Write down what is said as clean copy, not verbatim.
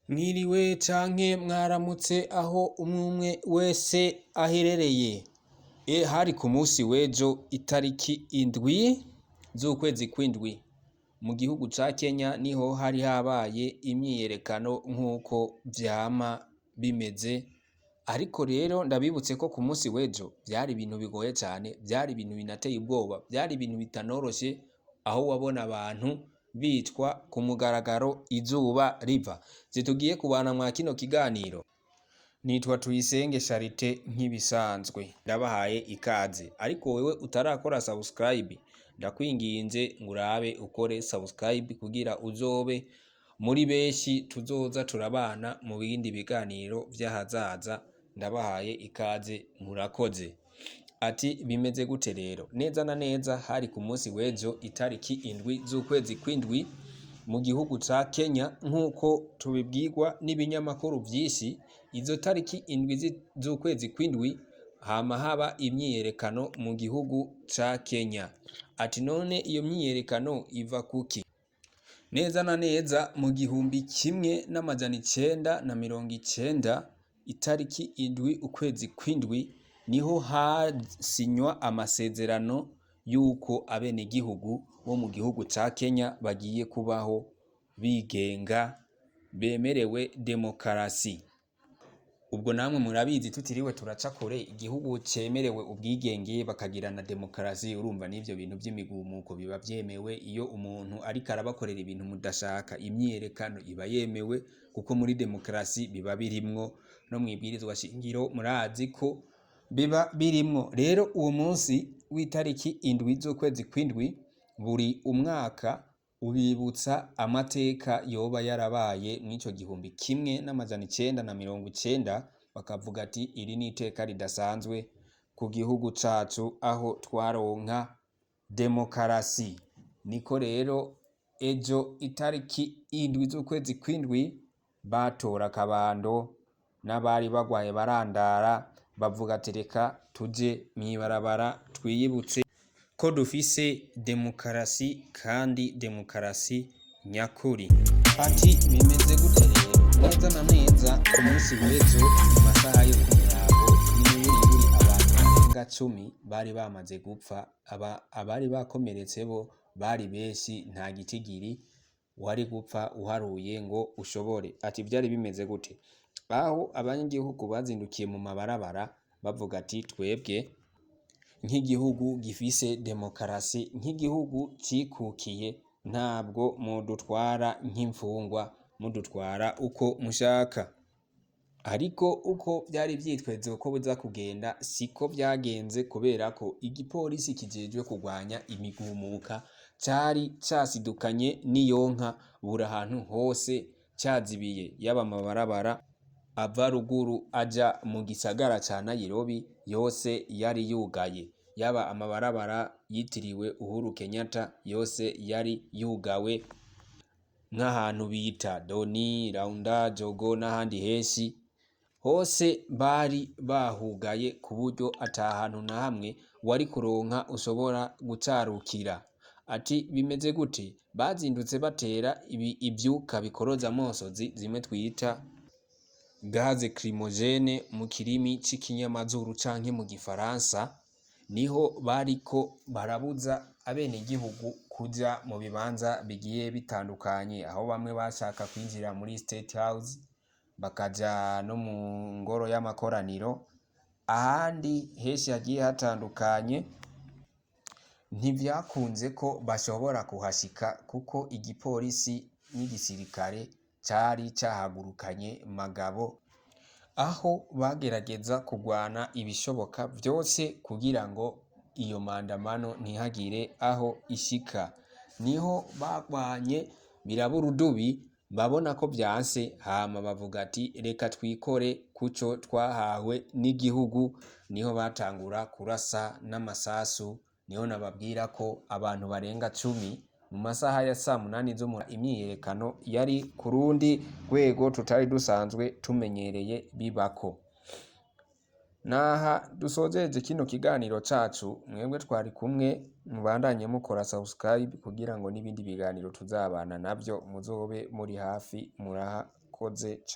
Mwiriwe canke mwaramutse aho umwumwe wese aherereye. Hari ku musi w'ejo itariki 7 z'ukwezi kw'indwi mu gihugu ca Kenya niho hari habaye imyiyerekano nk'uko vyama bimeze, ariko rero ndabibutse ko ku musi w'ejo vyari ibintu bigoye cane, vyari ibintu binateye ubwoba, vyari ibintu bitanoroshe aho wabona abantu bicwa ku mugaragaro izuba riva. Zitugiye kubana mwa kino kiganiro. Nitwa Tuyisenge Charite nk'ibisanzwe ndabahaye ikaze, ariko wewe utarakora subscribe ndakwinginze ngo urabe ukore subscribe kugira uzobe muri benshi tuzoza turabana mu bindi biganiro vy'ahazaza. Ndabahaye ikaze, murakoze. Ati bimeze gute rero? Neza na neza hari ku munsi w'ejo itariki 7 z'ukwezi kw'indwi mu gihugu ca Kenya, nk'uko tubibwirwa n'ibinyamakuru vyinshi. Izo tariki 7 z'ukwezi kw'indwi hama haba imyiyerekano mu gihugu ca Kenya. Ati none iyo myiyerekano iva kuki? Neza na neza mu 1990 itariki 7 ukwezi kw'indwi niho hasinywa amasezerano y'uko abenegihugu bo mu gihugu ca Kenya bagiye kubaho bigenga, bemerewe demokarasi. Ubwo namwe murabizi tutiriwe turaca kure, igihugu cemerewe ubwigenge bakagira na demokarasi, urumva n'ivyo bintu vy'imigumuko biba vyemewe. Iyo umuntu ariko arabakorera ibintu mudashaka, imyiyerekano iba yemewe kuko muri demokarasi biba birimwo, no mw'ibwirizwa shingiro murazi ko biba birimwo. Rero uwo munsi w'itariki 7 z'ukwezi kw'indwi buri umwaka ubibutsa amateka yoba yarabaye mw'ico 1990, bakavuga ati iri ni iteka ridasanzwe ku gihugu cacu aho twaronka demokarasi. Niko rero ejo itariki 7 z'ukwezi kw'indwi batora akabando n'abari bagwaye barandara, bavuga ati reka tuje mw'ibarabara twiyibutse ko dufise demokarasi kandi demokarasi nyakuri. Ati bimeze gute rero? Neza na neza ku munsi w'ejo mu masaha yo ku murango n'imiburiburi abantu barenga 10 bari bamaze gupfa, abari bakomeretse bo bari benshi, nta gitigiri wari gupfa uharuye ngo ushobore. Ati vyari bimeze gute? Aho abanyagihugu bazindukiye mu mabarabara bavuga ati twebwe nk'igihugu gifise demokarasi, nk'igihugu cikukiye, ntabwo mudutwara nk'imfungwa, mudutwara uko mushaka. Ariko uko vyari vyitezwe ko biza kugenda siko vyagenze, kubera ko igipolisi kijejwe kurwanya imigumuka cari casidukanye n'iyonka buri ahantu hose cazibiye, yaba amabarabara ava ruguru aja mu gisagara ca Nairobi yose yari yugaye, yaba amabarabara yitiriwe Uhuru Kenyatta yose yari yugawe, nk'ahantu bita Doni, Raunda, Jogo n'ahandi henshi hose bari bahugaye ku buryo ata hantu na hamwe wari kuronka ushobora gucarukira. Ati bimeze gute? Bazindutse batera ivyuka bikoroza amosozi, zimwe twita gaz lacrymogène mu kirimi c'ikinyamazuru canke mu gifaransa, niho bariko barabuza abenegihugu kuja mu bibanza bigiye bitandukanye, aho bamwe bashaka kwinjira muri State House bakaja no mu ngoro y'amakoraniro, ahandi henshi hagiye hatandukanye. Ntivyakunze ko bashobora kuhashika kuko igipolisi n'igisirikare cari cahagurukanye magabo, aho bagerageza kugwana ibishoboka vyose kugira ngo iyo maandamano ntihagire aho ishika. Niho bagwanye biraba urudubi, babona ko vyanse, hama bavuga ati reka twikore kuco twahawe n'igihugu. Niho batangura kurasa n'amasasu, niho nababwira ko abantu barenga 10 mu masaha ya saa 8 zo imyiyerekano yari ku rundi rwego tutari dusanzwe tumenyereye bibako. Naha dusozeje kino kiganiro cacu, mwebwe twari kumwe, mubandanye mukora subscribe kugira ngo n'ibindi biganiro tuzabana navyo muzobe muri hafi muraha. Murakoze.